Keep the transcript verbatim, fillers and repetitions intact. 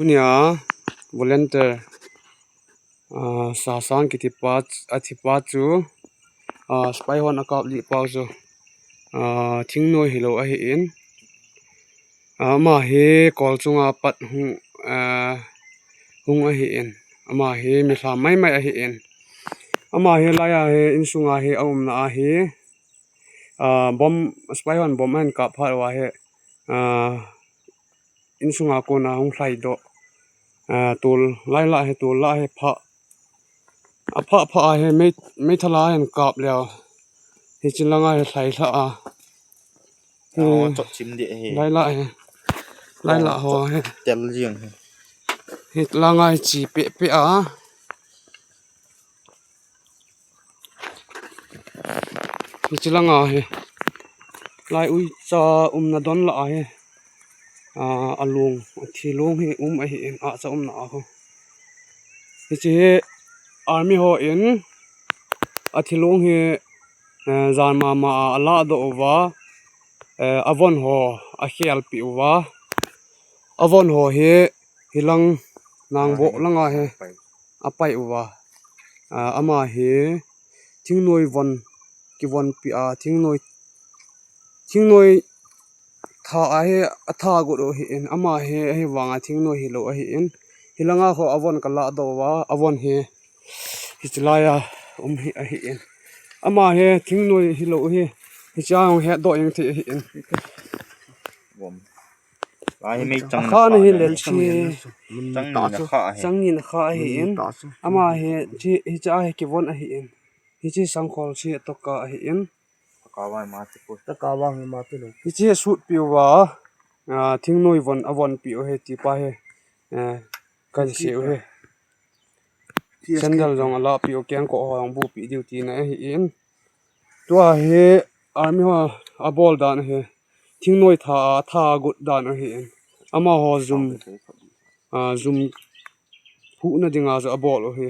Tunia volunteer, ah, Sasang kiti pa, a thi pa chu, ah, spy hon a kap li pau chu, ah, thingnoi hilou ahi in. Ah, ama hi kol chunga pat hung, ah, hung ahi in. Ama hi mi lha mai mai ahi in. Ama hi laia hi insunga hi a umna ahi. Ah, bomb, spy hon bomb ahin kap phat uva hi, ah, insunga kona hung lhai doh. Ah, tol lai lah hi, tol lah hi pha. A pha pha a hi mei, meithal a hin kap leh. Hichi langa hi lhai lha a. Hi. Oh, chot chim deh hi. Lai lah hi. Lai lah ho hi. Tel jing hi. Hi langa hi chi pe pe a. Hichi langa hi. Lai uicha umna don lah a hi. Ah, a long, a thi long hi um ahi in, ah, cha umna a ho. Hichi hi army ho in a thi long hi, eh, jan mama a la doh uva, eh, a von ho a khel pi uva. A von ho hi hilang nang bo langa hi a pai uva. Ah, ama hi thingnoi von, kivon pi a, thingnoi, thingnoi tha a hi, a tha got u ahi in, ama hi, ahi vanga thingnoi hilou ahi in. Hilanga ho a von ka la doh uva, a von hi, hichi laia um hi ahi in. Ama hi thingnoi hilou hi, hichia hung het doh jeng thei ahi in. Bom. Lai hi mei chang a kha na hi lel chi. Chang ni na kha hi. Chang ni na kha ahi in. Ama hi, chi, hichia hi kivon ahi in. Hichi sangkhol chi toka ahi in. Toka vang ma ti pu. Toka vang ma ti lo. Hichi sut pi uva, ah, thingnoi von, a von pi u hi ti pa hi. Eh, kan se u hi. Sandal jong a la pi u, kengkoh ho jong bu pi diu tina ahi in. Tua hi army ho a bol dan hi. Thingnoi tha, a tha got dan ahi in. Amaho jum, ah, jum huhna dinga chu a bol u hi.